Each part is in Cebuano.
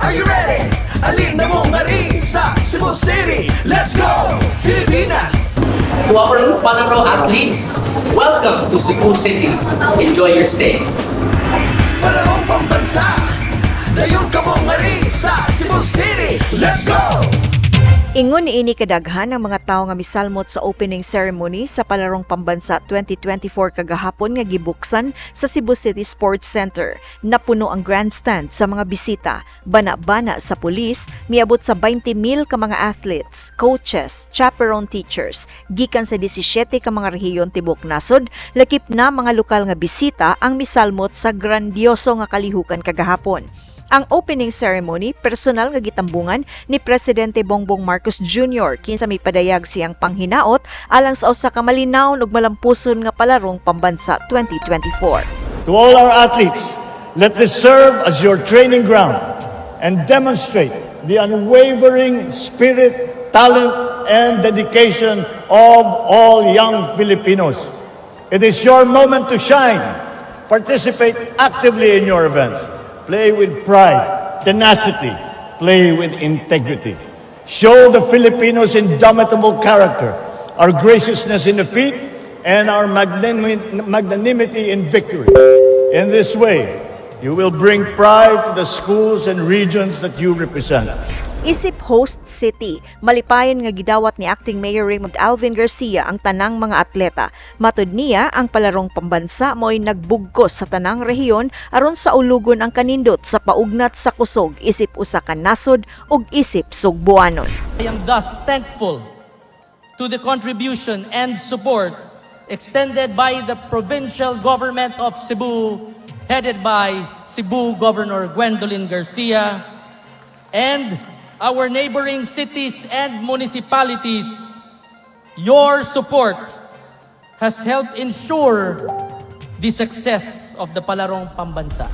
Are you ready? Alin na mo ngari sa Cebu City. Let's go! Pilipinas! To our Palaro athletes, welcome to Cebu City. Enjoy your stay. Palarong Pambansa, dayon ka mo ngari sa Cebu City. Let's go! Ingon niini kadaghan ang mga tawo nga misalmot sa opening ceremony sa Palarong Pambansa 2024 kagahapon nga gibuksan sa Cebu City Sports Center. Napuno ang grandstand sa mga bisita. Bana-bana sa pulis, miabot sa 20,000 ka mga athletes, coaches, chaperone teachers, gikan sa 17 ka mga rehiyon tibok nasod, lakip na mga lokal nga bisita ang misalmot sa grandioso nga kalihukan kagahapon. Ang opening ceremony, personal nga gitambungan ni Presidente Bongbong Marcos Jr. kinsa mipadayag siyang panghinaot alang sa usa ka malinawon ug malampuson nga Palarong Pambansa 2024. To all our athletes, let this serve as your training ground and demonstrate the unwavering spirit, talent, and dedication of all young Filipinos. It is your moment to shine. Participate actively in your events. Play with pride, tenacity, play with integrity. Show the Filipinos' indomitable character, our graciousness in defeat, and our magnanimity in victory. In this way, you will bring pride to the schools and regions that you represent. Isip host city, malipayon nga gidawat ni Acting Mayor Raymond Alvin Garcia ang tanang mga atleta. Matud niya, ang Palarong Pambansa mo'y nagbugkos sa tanang rehiyon aron saulugon ang kanindot sa paugnat sa kusog isip usa ka nasod ug isip sugbuanon. I am thus thankful to the contribution and support extended by the provincial government of Cebu, headed by Cebu Governor Gwendolyn Garcia, and our neighboring cities and municipalities. Your support has helped ensure the success of the Palarong Pambansa.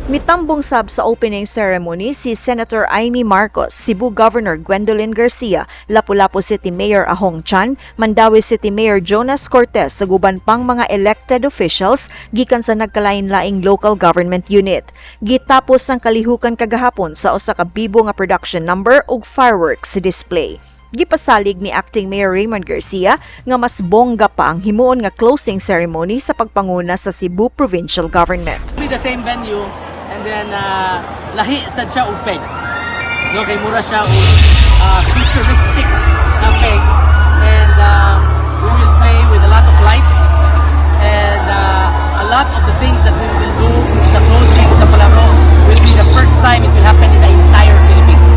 Mitambong sab sa opening ceremony si Senator Imee Marcos, Cebu Governor Gwendolyn Garcia, Lapu-Lapu City Mayor Ahong Chan, Mandaue City Mayor Jonas Cortes ug uban pang mga elected officials gikan sa nagkalain-laing local government unit. Gitapos ang kalihukan kagahapon sa usa ka bibo nga production number ug fireworks display. Gipasalig ni Acting Mayor Raymond Garcia nga mas bongga pa ang himuon nga closing ceremony sa pagpanguna sa Cebu Provincial Government. Be the same venue and then lahi sad siya og peg. No, kay mura siya og futuristic na peg and we will play with a lot of lights and a lot of the things that we will do sa closing sa palaro will be the first time it will happen in the entire Philippines.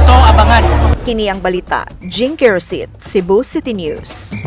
So abangan. Kini ang balita. Jing Kerosit, Cebu City News.